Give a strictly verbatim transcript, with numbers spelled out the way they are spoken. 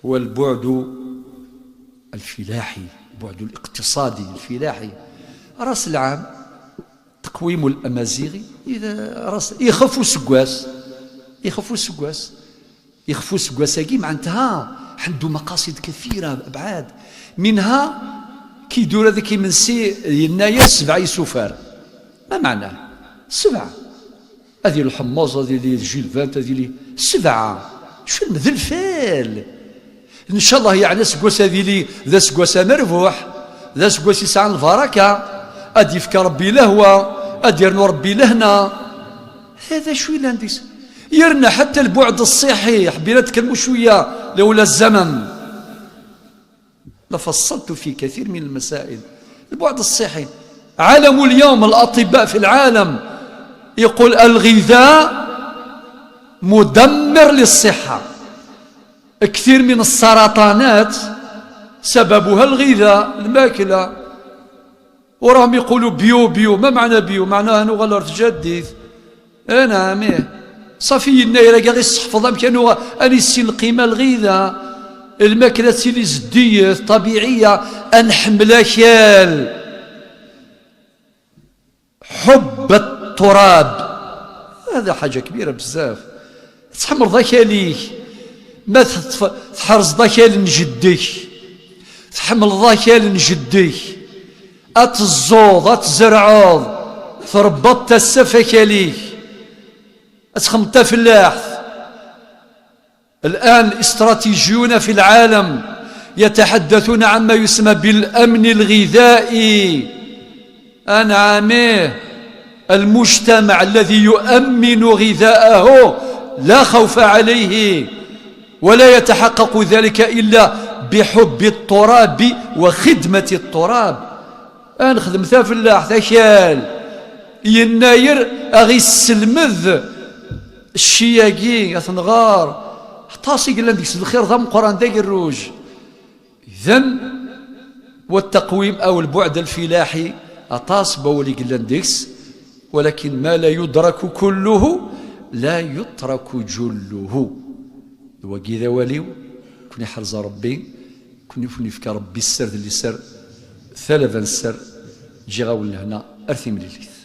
هو البعد الفلاحي، البعد الاقتصادي الفلاحي. راس العام، تقويم الأمازيغي، إذا راس، يخف وسقواس، يخف وسقواس، يخف وسقواس أكيد معناتها عنده مقاصد كثيرة أبعاد، منها كي يدور هذاك يمنسي ينايا سبع يسوفار. ما معناه؟ سبع. هذه الحمص، هذه لي جيلفانت، هذه لي سبعة. شو الم-، ذي الفال؟ إن شاء الله يعني سقوس هذه لي ذا سقوس مربوح، ذا سقوس يسعى البركة، أد يفكى ربي لهوى، أد يرنو ربي لهنا. هذا شوي لانديس. يرنا حتى البعد الصحي، حبينا نتكلموا شوية لولا الزمن. لفصلت في كثير من المسائل. البعد الصحي، عالم اليوم، الأطباء في العالم يقول الغذاء مدمر للصحة. كثير من السرطانات سببها الغذاء، الماكلة. وراهم يقولوا بيو بيو. ما معنى بيو؟ معناها نغال رتجديد. انا عميه. صافي، ينا يراك غير السحفظ امكانو ان يسين القيمه الغذاء، الماكله تسيلي زديه طبيعيه، انحمل اكل. حب التراب، هذا حاجه كبيره بزاف. تحمل ذاك ليك، ما تتف-، تحرز ذاك لنجدك، تحمل ذاك لنجدك. أتزوض، أتزرعض، تربط السفك ليك، أتخمت فلاحت. الآن الاستراتيجيون في العالم يتحدثون عما يسمى بالأمن الغذائي. أنعمه، المجتمع الذي يؤمن غذاءه لا خوف عليه، ولا يتحقق ذلك إلا بحب التراب وخدمة التراب. أنخدم تفلاح تكال يناير أغي السلمذ الشياقي أثنغار. حطاسي قلنا ديك الخير ذا مقران داك الروج. إذن، والتقويم أو البعد الفلاحي أطاس بولي قلان ديكس، ولكن ما لا يدرك كله لا يترك جله. وقيذا وليو، كوني حرز ربي، كوني فني فكا ربي السر اللي سر، ثلاثا السر، جي غاول هنا، أرثي مليليث.